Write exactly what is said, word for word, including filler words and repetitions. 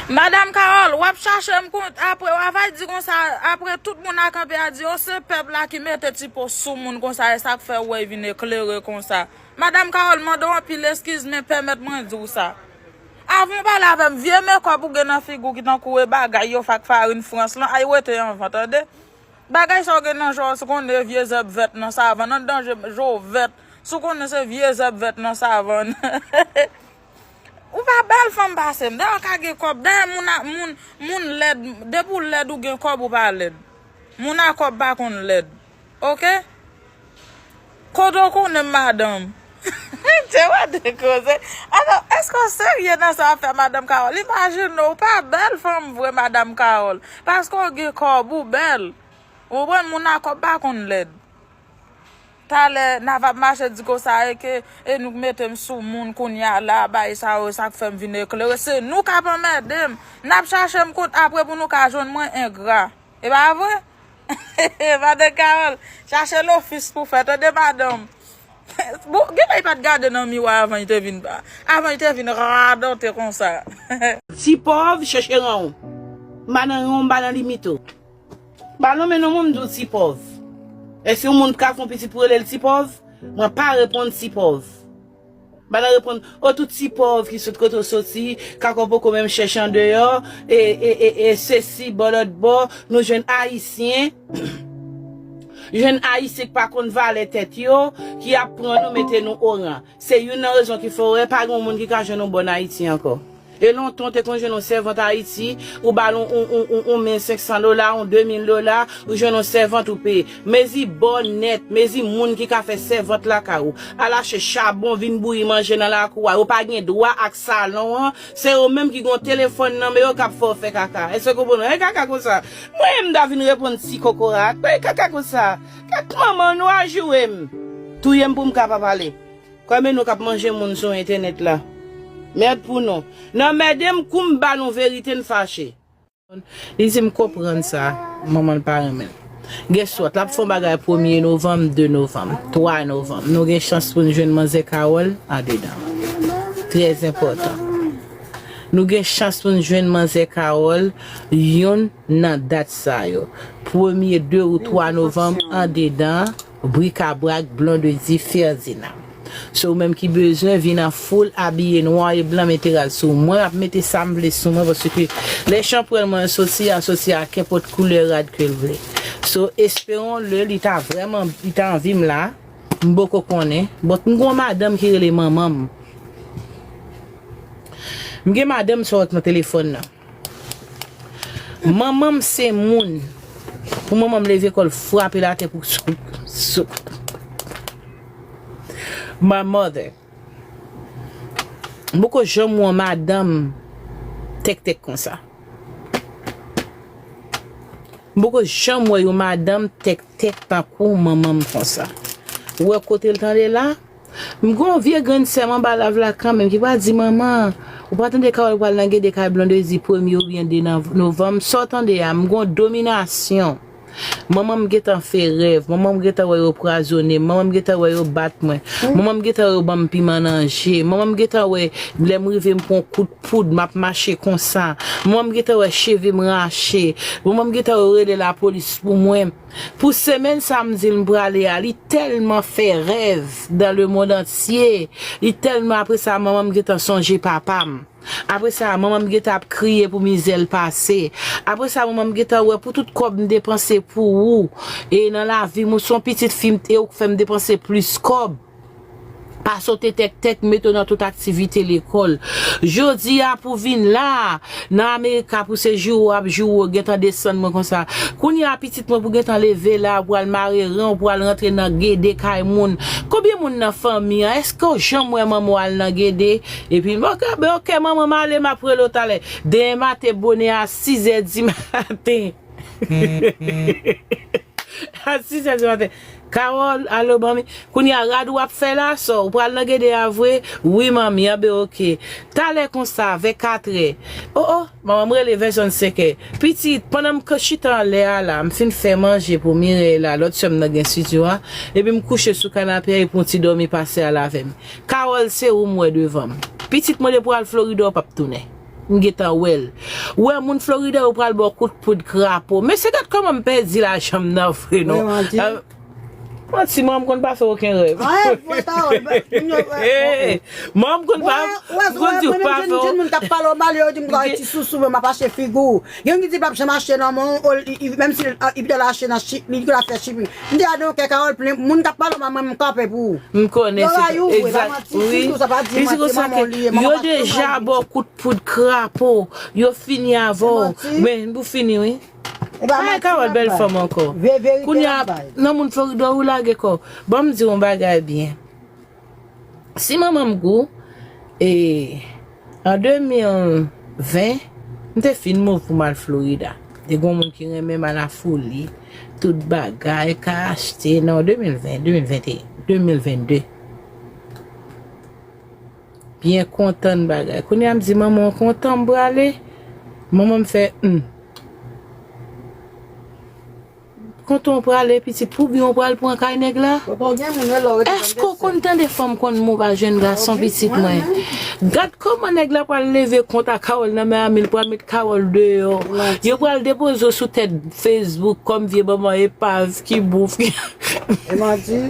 Madanm Carole, w ap chache m kont apre, w ap di konsa, apre tout moun a kanpe a di, o, se pèp la ki mete ti po sou moun konsa, e sa k fè w wè vin eklere konsa. Madanm Carole, mande w anpil eskiz, men pèmèt mwen di w sa. Avan w pale avè m, vye mekòp ou gen nan figi w ki tankou e bagay yo fak farin Frans lan, ay rete anvan, tande? Bagay sa w gen nan je w, si w konnen vye zèb vèt nan savann, anndan je, je w vèt, si w konnen se vye zèb vèt nan savann. Ou pa bèl fanm pase m. Dayè w ka gen kòb. Dayè moun a, moun, moun lèd, depi w lèd ou gen kòb ou pa lèd. Moun a kòb pa konn lèd. Oke? Kote w konnen m madanm? Tchè, w ap dekoze. Atò, èske w serye nan sa w ap fè madanm Carole? Imajine w, ou pa bèl fanm vre madanm Carole. Paske w gen kòb, ou bèl. Ou konprann, moun a kòb pa konn lèd. Talè, n ap ap mache di konsa, e ke, e nou k mete m sou moun kounye a la, bay sa yo, sa k fè m vin eklere. Se nou k ap anmède m. N ap chache m kont apre pou nou ka jwenn mwen engra. E pa vre? Madan Carole, chache lofis pou fè, tande madanm. Bon, gen lè li pa t gade nan miwa avan li te vin, avan li te vin radote konsa. Ti pòv, chèche ran w. M pa nan ran w, m pa nan limit ou. M pa nonmen non moun, m di w ti pòv. Èske yon moun ka fè yon pitit pou rele l ti pòv? Mwen pa reponn ti pòv. M pa nan reponn, o, tout ti pòv ki sot kote w soti, kaka w poko menm chèche andeyò, e, e, e, e sesi, bò lòt bò, nou jwenn Ayisyen, jwenn Ayisyen k pa konn valè tèt yo, ki ap pran nou, mete nou oran. Se youn nan rezon ki fè w wè pa gen yon moun ki ka jwenn yon bòn Ayiti ankò. E lontan w te konn jwenn yon sèvant Ayiti, ou ba l yon, yon, yon, yon, yon mil senk san dola, yon de mil dola, ou jwenn yon sèvant ou peye. Mezi bò nèt, mezi moun ki ka fè sèvant lakay ou. Al achte chabon, vin bouyi manje nan lakou a. Yo pa gen dwa ak salon an. Se yo menm ki gen yon telefòn nan men yo k ap fè w fè kaka. Èske w konprann? E kaka konsa. Mwen menm m ta vin reponn ti kokorat. E kaka konsa. Kèt manman nou a joure m. Touye m pou m ka pa pale. Kòm e nou k ap manje moun sou entènèt la. Mèd pou nou. N anmède m kou m ba nou verite n fache. Li di m konprann sa, manman l pa renmen l. Guess what? L ap fè yon bagay premye novanm, de novanm, twa novanm. Nou gen chans pou n jwenn manzè Carole andedan. Trè enpòtan. Nou gen chans pou n jwenn manzè Carole youn nan dat sa yo. Premye, de ou twa novanm andedan. Brikabrak, Blondedy, Ferdinand. So, ou menm ki bezwen vin an full abiye nwa e blan, mete rad sou mwen. M ap mete sa m vle sou mwen, paske lè chanpwèl mwen soti a, soti a kenpòt koulè rad ke l vle. So, esperons-le, li ta vrèman, li ta anvi m la. M poko konnen. But m gon madanm ki rele manman m. M gen madanm sa w wè k nan telefòn nan. Manman m se moun. Pou manman m leve kò l frape l atè pou souk, souk. My mother. M poko janm wè yon madanm tèktèk konsa. M poko janm wè yon madanm tèktèk tankou manman m konsa. Ou wè kote l tande la? M gen yon vye grann sè m anba lav la kanmenm ki pral di, manman, ou pa tande Carole pral nan gede kay Blondedy premye oubyen de nan novanm? Sa w tande a? M gen yon dominasyon. Manman m gentan fè rèv. Manman m gentan wè yo pwazonnen m. Manman m gentan wè yo bat mwen. Manman m gentan wè yo ban m piman nan je. Manman m gentan wè lè m rive m pran kout poud, m ap mache konsa. Manman m gentan wè cheve m rache. Manman m gentan wè yo rele lapolis pou mwen. Pou semèn sa m di l m prale a, li tèlman fè rèv dans le monde entier. Li tèlman, apre sa, manman m gentan sonje papa m. Apre sa, manman m gentan ap kriye pou mizè l pase. Apre sa, manman m gentan wè pou tout kòb m depanse pou ou. E nan lavi m, ou se yon pitit fi m, e ou k fè m depanse plis kòb. Pase w te tèktèk, mete w nan tout aktivite lekòl. Jodi a pou vin la, nan Amerika pou se joure w ap joure w, gentan desann mwen konsa. Kounye a pitit mwen pou gentan leve la, pou al mare ren w, pou al rantre nan gede kay moun. Konbyen moun nan fanmi an, èske w janm wè manman w al nan gede? Epi, oke, ben oke, manman m ale, m ap rele w talè. Demen maten bonè a sizè dimaten. A sizè dimaten. Carole, alo manmi. Kounye a rad w ap fè la, so, ou pral nan gede a vre? Wi, manmi, anben oke. Talè konsa, vè katrè. O, o, manman m rele vè zòn senkè. Pitit, pandan m chita anlè a la, m fin fè manje pou Mireille la, lòt sè m nan gen estidyo a, epi m kouche sou kanape a epi yon ti dòmi pase al avè m. Carole, se ou m wè devan m. Pitit, mwen depi w al Florida, w p ap tounen. M gentan wè l. Ou wè moun Florida yo pral ba w kout poud krapo. Mesye, gad kòman m pèdi lajan m nan vre non. Manti, manman m konn pa fè okenn rèv. Manman m konn pa, m konn di w pa fè. Moun k ap pale w mal yo di m kwa ti sousou men m ap achte figi w. Gen ki di l p ap janm achte nan men w, menm si li pito l achte nan Chip, li pito l ap fè Chip. M di a non kè Carole plen, moun k ap pale w mal mwen m kanpe pou ou. M konnen se egzak. Wi. Li di konsa ke yo deja ba w kout poud krapo, yo fini avè w. Men, pou fini, wi. Ay, Carole bèl fanm ankò. Kounye a, nan moun Florida, ou lage kò. Ban m di w yon bagay byen. Si manman m gou, e, an de mil ven, m te fin move pou m al Florida. Te gen yon moun ki renmen m a la foli. Tout bagay, ka achte, nan de mil ven, de mil venteyen, de mil vennde. Byen kontan bagay. Kounye a m di, manman, w kontan m prale? Manman m fè, hmm. Kontan w prale, pitit, pou byen w pral pran kay nèg la? Èske w konn tande fanm konn mou pa jèn gason, pitit mwen? Gad kòman nèg la pral leve kont a Carole nan Miami, l pral met Carole deyò. Yo pral depoze w sou tèt Facebook kòm vye manman epav ki bouf. E manti.